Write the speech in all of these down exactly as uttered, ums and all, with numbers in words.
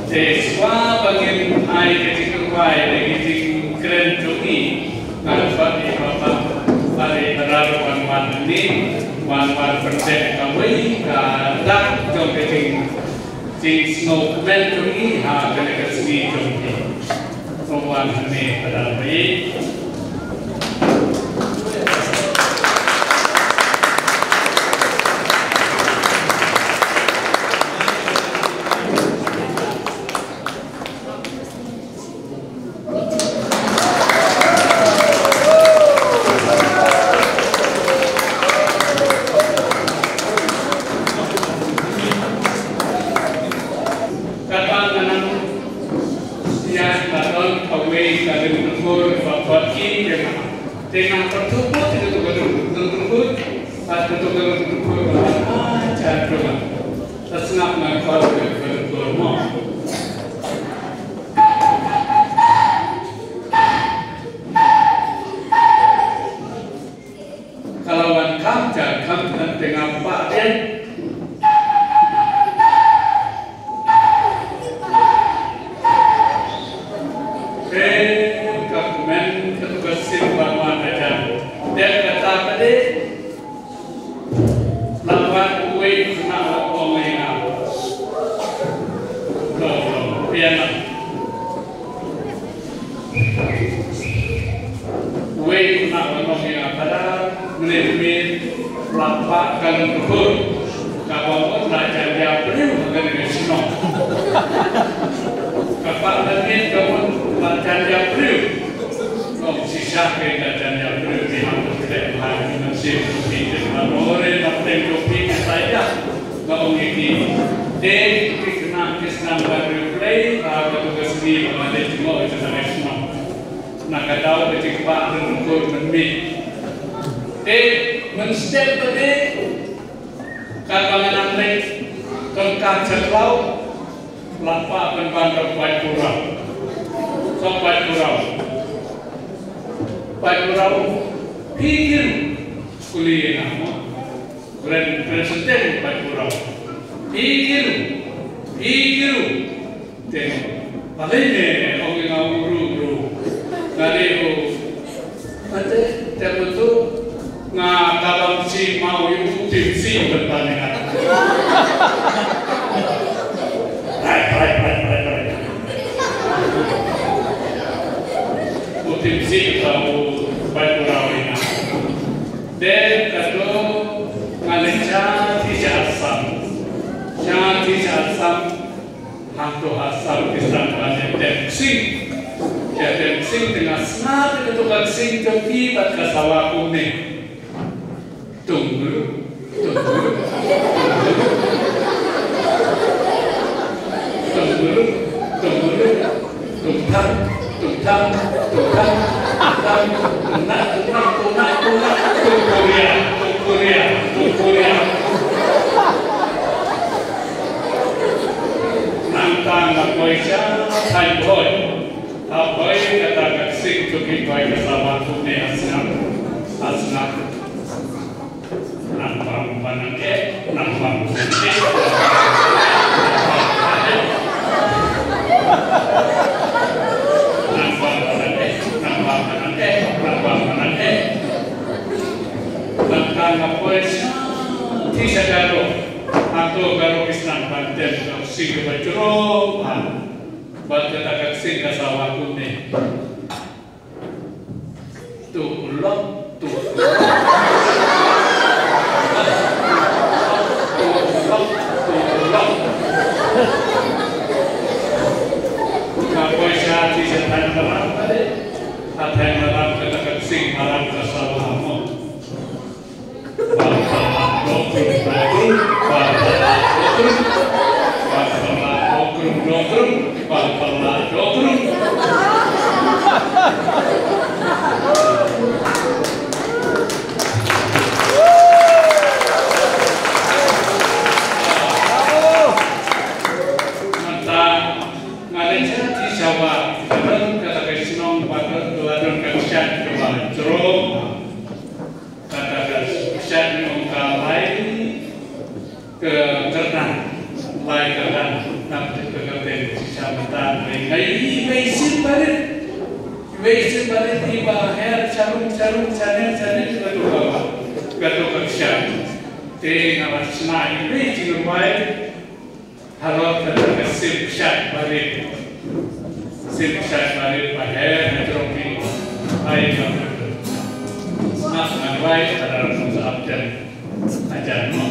Te shuwa ba ngin ai ka jingkyrpad ïa ki jingkren jong ngi, ngan khot ïa i Papa Pari Badar wan wan hangne, wan wan pynbeit kawei ka dak jong ka jing, jingsngewkmen jong ngi ha kane ka sngi jong ngi. Wan hangne Badar Pari. Katba nga nang ïaid, la don kawei ka rim dkhur ba khot ki te nga, te nga pyrthuh ko te to ka rim dkhur, ba te to ka rim dkhur ba nga, ah, cha to ka. Ta sngap nga khot ka rim dkhur mo. Ka la wan kham jar kham kynang te nga pah biang. Te ka kmen katu ka sim ban wan hajan. Te kata ka dei. La wan uwei u khynnah la ong ïa nga. Long, long, biang. Uwei u khynnah la ong ïa nga, Father, mynne mynne la pah ka rim dkhur. Kaba mut la jan ïa briew ha kane ka shnong. Ka pah ka miet ka mut la jan ïa briew. Ong shisha ka la jan ïa briew, ki hap ban khleh bha ki mynsiem jong phi, ki ban ore na pdeng jong phi ki sa ïa. Nga ong ïa ki, te ki khynnah ki sdang ban riewblei ha katu ka sngi ba nga dei jngoh ïa ka shnong. Na ka daw ka jingpah rim dkhur mynmiet. Te mynstep pat te, katba nga nang leit, tang ka sha khlaw, la pah pynban da u paidbah. Sha u paidbah. Paidbah, phi kino? Kylli ïa nga mo. Kren, kren sentence paidbah. Phi kino? Phi kino? Te balei ne, ong ïa nga u bru, bru. Nga dei u, ate, te mynta nga ka bam shi maw ïa u tim shi ban ban ïa nga. Rai, rai, rai, rai, rai. U tim shi ka u bai u rau ïa nga. Te kato nga leit sha, sha Assam. Sha, sha Assam. Hangto ha Assam ki sdang ban ïatem ksing. Ïatem ksing te nga sngap ïa kato ka ksing jong ki bad ka sawa kumne. Tung gulu, tung gulu, tung gulu. Tung gulu, tung gulu. Tung thang, tung thang, tung thang, tung thang, tung nah, tung nah, tung nah, tung nah, tung kuria, tung kuria, tung kuria. Nangta nga poi sha thaiñ Bhoi. Ha Bhoi kata ka ksing jong ki Bhoi ka sa wan kumne ha sngap, ha sngap. Nang bam ba nang eh, nang bam ba nang eh. Nang bam ba nang eh, nang bam ba nang eh, nang bam ba nang eh. Nangta nga poi sha, sha Garo. Hangto Garo ki sdang ban tem ka ksing kaba jrong bha. Bad kata ka ksing ka sa wan kumne. Tu u lok, tu u lok. Tu u lok, tu u lok. Nga poi sha, sha thaiñ Maram ka dei. Ha thaiñ Maram kata ka ksing Maram ka sa wan mo. Mynta nga leit sha Peshawar, ka don kata ka shnong ba ka la don ka kshaid kaba jrong. Kata ka kshaid ngi ong ka Lai ka Kyrdan, Lai Kyrdan, na ka kyrteng Sha mynta nga ïohi iwei i sien barit. Iwei i sien barit iba her sha rung sha rung, sha neng sha neng, kato ka, kato ka kshaid. Te nga la shna iwei i jingrwai halor kata ka sien kshaid barit. Sien kshaid barit ba her ha jrong ki. Ai ka. Sngap ngan rwai, ka dang sngap jan. Ajan mo.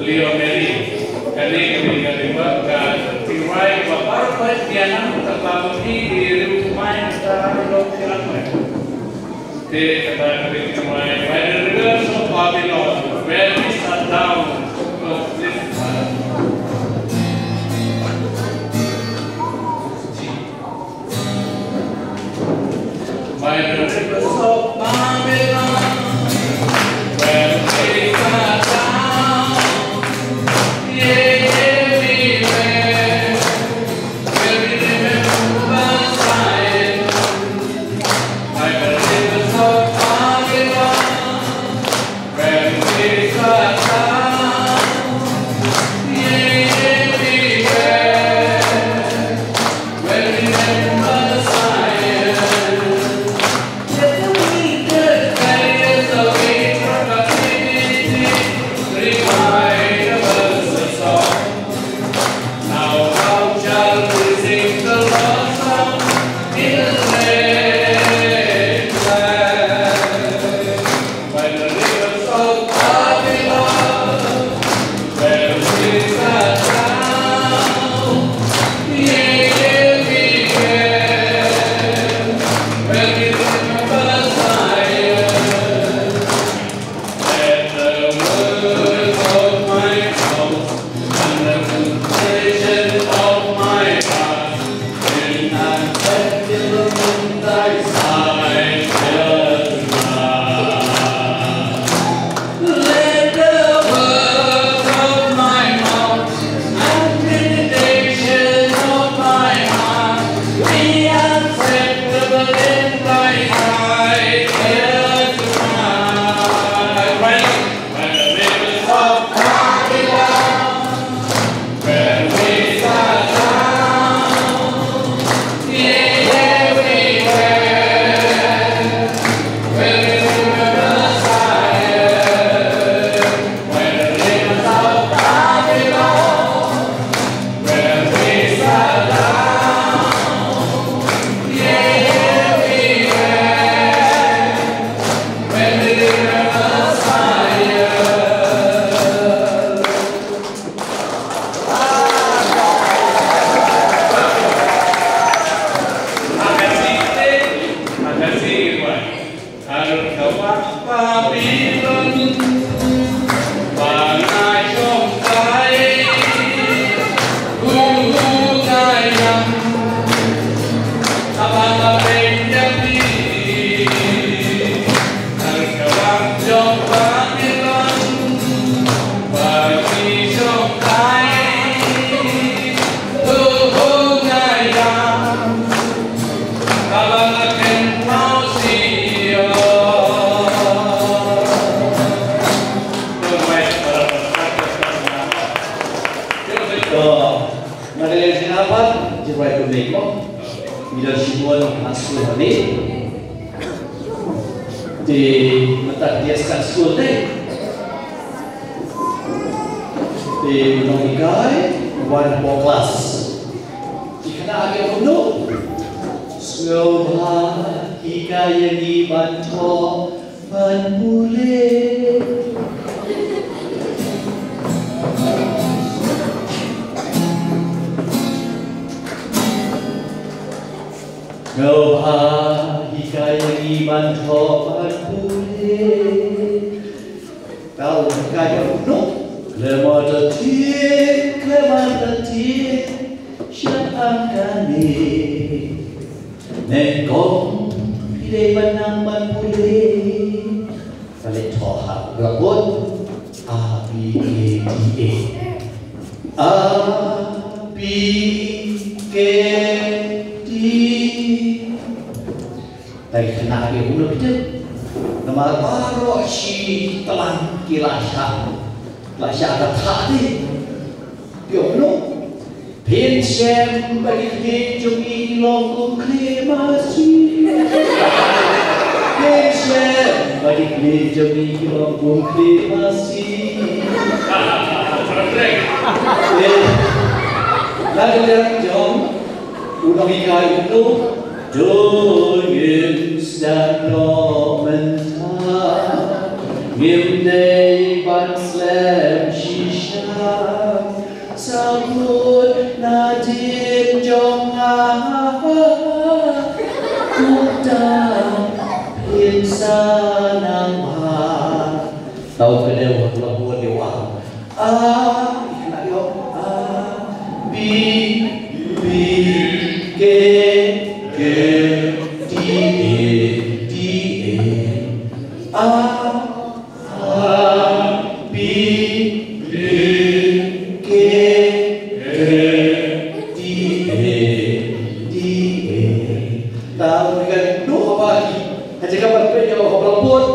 Leo Mary, kane ka dei ka dei ba ka jingrwai ba baroh peit ïa nang, kata ka mut hi dei riew mai, kata ka dei ka dei ka jingrwai, By the Rivers of Babylon, where we sat down to sleep. By the rivers of Babylon, where we sat down, yea, everywhere, where we remember Zion. By the rivers of Babylon, Te mynta ka skul te, te u nonghikai u wan hapoh klas. Te kane ka ong kumno? Sngewbha hikai ïa ngi ban thoh ban pule. Sngewbha hikai ïa ngi ban thoh ban pule. Tau hikai ïa u nong. Khlem artatien, khlem artatien, shah ang kane. Nyngkong phi dei ban nang ban pule. Ka leit thoh ha blackboard. A, B, K, D, A. A, B, K, D. Te kane ka ong kumno phi tip? Namar baroh shi tlang ki la shah, la shah ka thah te. Phi ong kumno? Phin shem ba ki khlieh jong ngi ki long kum khlieh masi. Phin shem ba ki khlieh jong ngi ki long kum khlieh masi. Eh, la ka liang jong u nonghikai u nong. To ngin sdang noh mynta, ngim dei ban slem shisha. Sa kut nadien jong nga, kumta phin sa nang bha. Tau ka dei wa la bun dei wa. A, i khynnah ïoh. A, B, B, K, K, D, A, D, A. A, A, B, B, K, K, D, A, D, A. Tau ka dei wa ba ki. Ka jaka ba peit ïa u ha blackboard.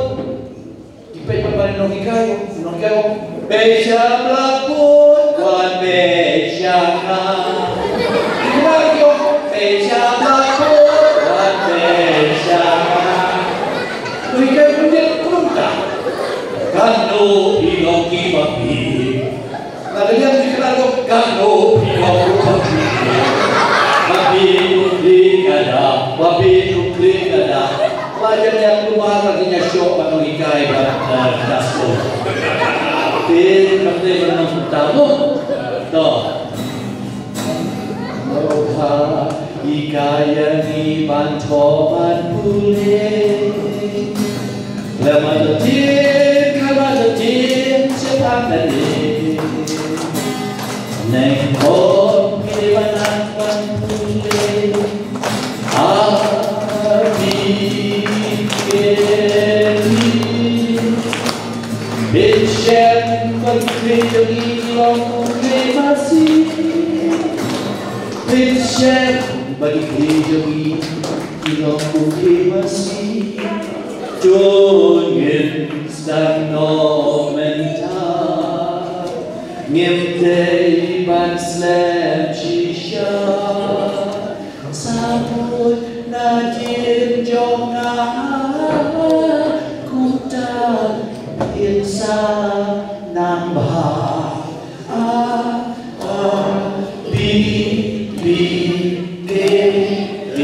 Ki peit pat ban nonghikai, nonghikai. Peit sha blackboard, wan peit sha nga. Ki nonghikai, peit sha blackboard, wan peit sha nga. Nonghikai pynjah kumta. Kano phi long ki babi. Na ka liang ki khynnah ong kano phi long ki babi. Babi kum khlieh kada, babi kum khlieh kada. Ba ïa ïa kumar la ki ïa shoh ba nonghikai ba, eh, ka skul. Te kam te ba nong ta mo. To. Sngewbha hikai ïa ngi ban thoh ban pule. Khlem artatien, khlem artatien, shah ang kane. Nyngkong phi dei ban nang ban pule. A, B, K, D. Phin shem ba ki khlieh jong ngi ki long kum khlieh masi. Phin shem ba ki khlieh jong ngi ki long kum khlieh masi. To ngin sdang noh mynta, ngim dei ban slem shisha. Sa kut nadien jong nga, kumta phin sa nang bha. A, A, B, B, K, K,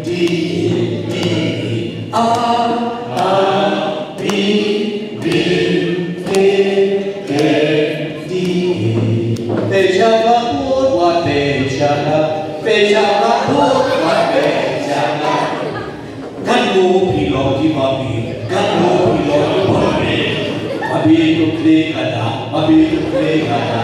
D, D, A, A, B, B, K, K, D, A. Peit sha blackboard, wat peit sha nga. Peit sha blackboard, wat peit sha nga. Kano phi long ki babi, kano phi long ki babi. Babi kum khlieh kada, babi kum khlieh kada.